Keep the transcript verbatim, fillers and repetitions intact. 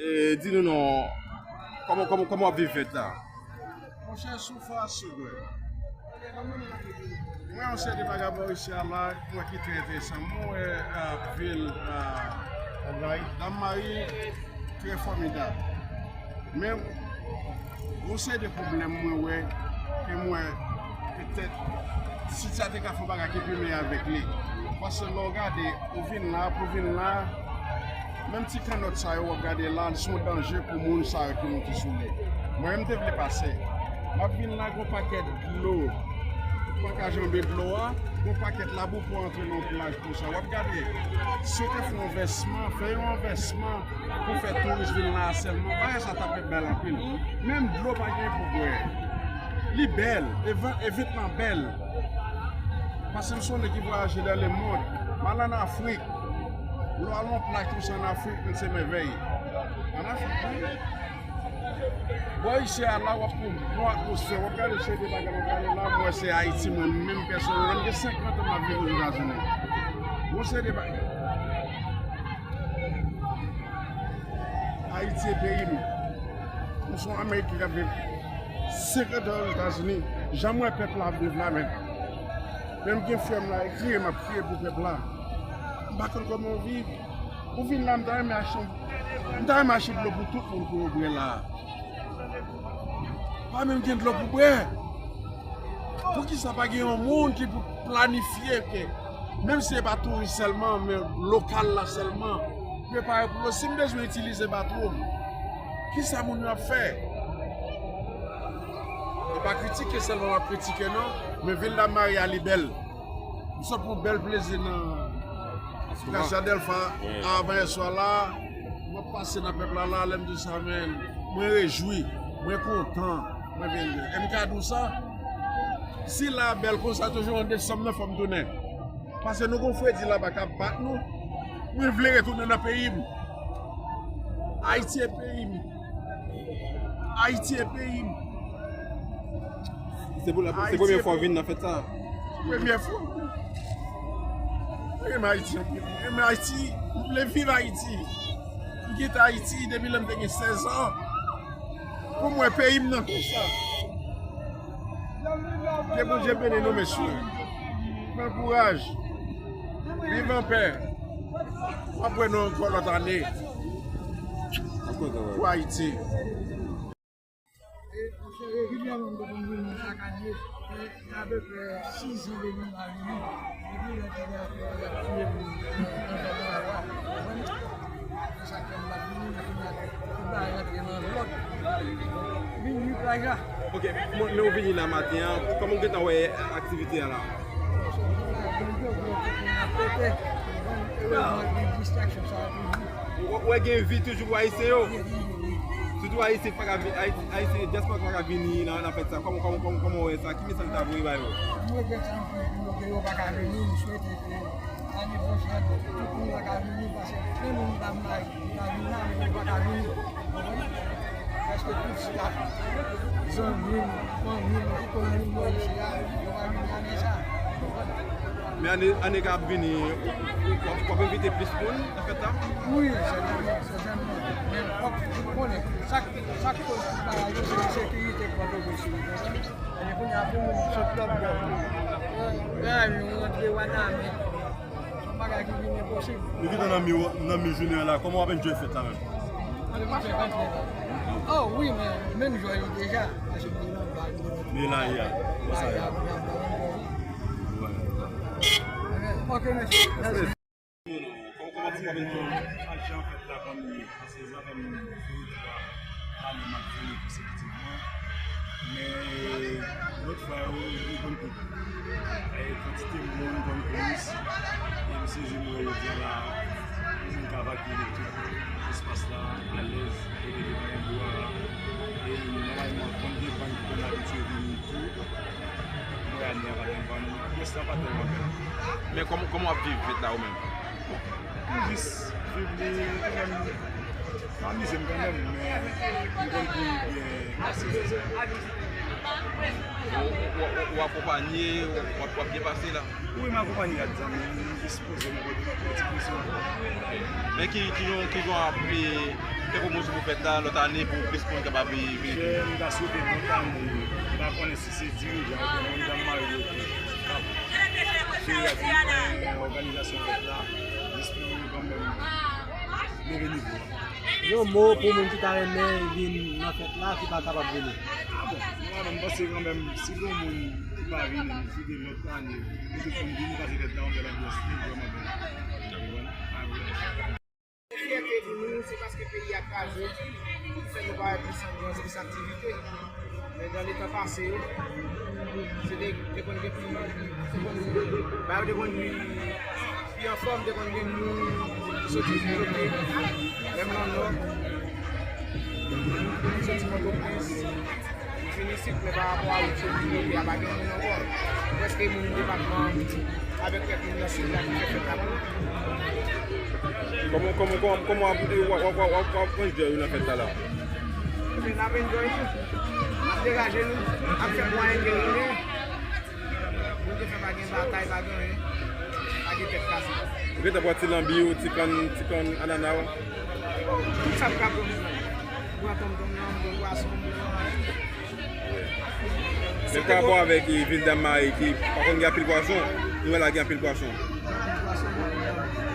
E, di nou non, kòman, kòman, kòman w ap viv fèt la? Monchè, sou fwa sou gwen. Mwen, yon seri de vagabon isi a la, mwen ki trè enteresan. Mwen wè, a, vil, a, Dam Mari trè fòmidab. Men, yon seri de pwoblèm mwen wè, ke mwen, petèt, City a te ka fè yon bagay ki pi meyè avèk li. Paske lè w gade, ou vin la, pou vin la, menm ti kannòt sa yo w ap gade la, se yon danje pou moun sa yo ki moute sou li. Mwen menm, m te vle pase. M ap vin la, gon pakèt dlo. Ou pa ka janbe dlo a, gon pakèt labou pou antre nan yon plaj konsa. W ap gade, si w te fè yon vèsman, fè yon vèsman pou fè touris vin la sèlman. Bagay sa t ap bèl anpil. Menm dlo pa gen pou bwè. Li bèl, e va-, e vit lan bèl. Paske m se yon nèg ki vwayaje dans le monde. M al ann Afrik. Lè w al yon plaj konsa ann Afrik, men se mèvèy. Ann Afrik, wi. Bò isi a la, w ap pran yon bon atmosfè. W ap gade seri de bagay, w ap gade la, m wè se Ayiti, mwen menm pèsonèlman. M gen senkant an m ap viv Ozetazini. Yon seri de bagay. Ayiti e peyi m. M se yon Ameriken k ap viv senkant an Ozetazini. Jan m wè pèp la ap viv la menm. Menm gen frè m la, e kriye m ap kriye pou pèp la. M pa konn kòman w viv. Ou vin la, m ta renmen achte yon, m ta renmen achte dlo pou tout moun pou yo bwè la. Pa menm gen dlo pou bwè. Poukisa pa gen yon moun ki pou planifye ke, menm si se pa touris sèlman, men lokal la sèlman, prepare pou yo? Si m bezwen itilize bato m, kisa moun yo ap fè? E pa kritike sèlman m ap kritike non, men vil Dam Mari a li bèl. M sot pran bèl plezi nan Gracia Delfa avan yèswa la. M ap pase nan pèp la la, lè m di sa, men mwen rejwi, mwen kontan, mwen vin. E m ka di w sa, si la bèl konsa toujou an desanm nan, fò m tounen. Paske nou gon fredi laba k ap bat nou. Mwen vle retounen nan peyi m. Ayiti e peyi m. Ayiti e peyi m. Se pou la, se premye fwa w vin nan fèt sa? Premye fwa. Mwen renmen Ayiti anpil. Mwen renmen Ayiti. Mwen vle viv Ayiti. Mwen kite Ayiti depi lè m te gen sèz an. Pou mwen, peyi m nan konsa. Ke Bondye beni nou, mesye. Pran kouraj. Viv anpè. W ap wè nou ankò lòt ane. Pou Ayiti. E, monchè, regilyèman, m te konn vini chak ane. E, gen apeprè sis an depi m pa vini. Depi lè te gen afè y ap tiye moun nan zòn nan la, w konprann? Se sa k fè m pa t vini, men kounye a tout bagay rantre nan lòd. Vin jwi plaj la. Ok, men, men w vini la maten an, kòman w gentan wè aktivite a la? Bon, se vin la, bon, bon, bon, tout moun ap fete, w konprann? Erezman, gen distraksyon sa a toujou. Ou, ou wè gen vi toujou pou Ayisyen yo? Gen vi, wi. Sitou Ayisyen ki pa ka vi-, Ayi-, Ayisyen dyaspora ki pa ka vini nan, nan fèt sa. Kòman, kòman, kòman, kòman w wè sa? Ki mesaj ou ta voye ba yo? Mwen gen sa m pou di yo ke yo pa ka vini, m swete ke ane pwochèn, tout moun pa ka vini, paske plen moun pa m la, pa vin la, men yo pa ka vini. Konprann? Prèske tout staf, zanmi m, fanmi m, ki konn moun mwen isi a, yo pa vini ane sa. Konprann? Men ane, ane k ap vini, w ap, w ap envite plis moun nan fèt la? Wi, sètènman, sètènman. Men fòk ou konnen, sa k, sa k koz tout bagay yo, se ensekirite k Pòtoprens. Ebyen kounye a pou moun sot lòt bò, nan, nan, yo rantre Wanament. Se yon bagay ki vin enposib. Nou gentan nan mi, nan mi jounen an la, kòman w ap enjoy fèt la menm? Ane pase fèt la. Oh wi, men menm jwè li deja. Men la, ya. Konsa, ya. Ok, mèsi. Kòman, kòman ti w ap enjoy? Ajan fèt la, kòm li ye. Se zafè m vin twa ane m ap vini konsekitivman. Men lòt fwa yo, yo konn tou. E kantite moun konn plis. E m sezi m wè jodi a la, pou moun ka vakine tout espas la alèz, e depi pa gen dlo a. E nòmalman, konn gen bann ki konn abitye vini tou. M wè ane a pa gen bann, pyès la pa tèlman bèl. Men kòman, kòman w ap viv fèt la ou menm? M jis viv li kanmenm. M amize m kanmenm, men m konn pi byen pase lè sa. Ou, ou, ou, ou akonpanye, w ap, w ap byen pase la? Wi, m akonpanye ak zanmi m, m jis poze m, poze m ti kesyon. Men ki, ki jan, ki jan w ap, e, Te pwomosyon pou fèt la, lòt ane pou plis moun kapab vini. Chè, m ta swete lòt ane, m pa konnen si se dirijan oubyen moun dam mari yo ki ap fè yon òganizasyon fèt la, jis pou nou kanmenm leve nivo a. Yon mo pou moun ki ta renmen vin nan fèt la, ki pa kapab vini. Ah bon, mwen menm, m panse kanmenm, si gen moun ki pa vini, m swete lòt ane, pou tout moun vini, paske fèt la, yon bèl anbyans li vrèman bèl. Ou konprann? Ah, wi. Fyète pou nou, se paske peyi a kraze, ki fè nou pa wè plis anbyans, plis aktivite. Men nan letan pase yo, se te, te konn gen pi, se konn, bagay yo te konn pi, pi anfòm, te konn gen moun ki soti fè yo te, menm nan Nò, ki soti Pòtoprens, vin isit, men pa rapò a wout yo ki bloke a, pa gen moun ankò. Prèske moun depatman avèk kèk moun nan sid la ki fè fèt la pou nou. Kòman, kòman, kòman, kòman w ap, w ap, w ap, w ap, w ap, w ap enjoy ou nan fèt la la? Ebyen, n ap enjoy nou. N ap degaje nou. N ap fè mwayen ke nou gen. Bondye fè pa gen batay, pa gen anyen. Pa gen tèt kase. Ou gentan pran ti lanbi w, ti kann, ti kann anana w? Tout sa m ka pran m pran. M pran tonmtonm nan, m pran pwason, m pran. Men pa rapò avèk, eh, vin dam mari ki pa konn gen anpil pwason, nou wè la gen anpil pwason. Anpil pwason,